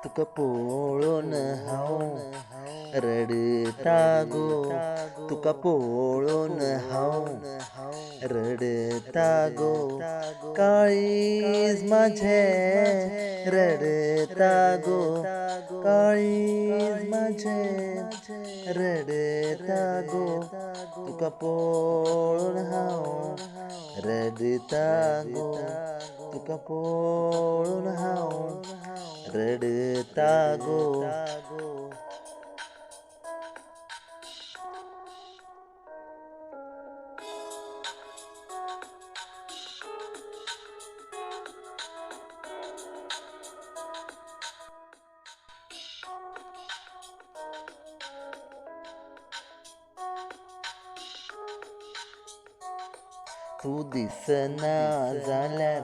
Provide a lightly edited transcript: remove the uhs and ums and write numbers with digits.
तुका पळोवन हांव रडटा गो, तुका पळोवन हांव रडटा गो, काळीज म्हाजें रडटा गो, काळीज म्हाजें रडटा गो, तुका पळोवन हांव रडटा गो, तुका पळोवन हांव रडटा गो. तूं दिसना जाल्यार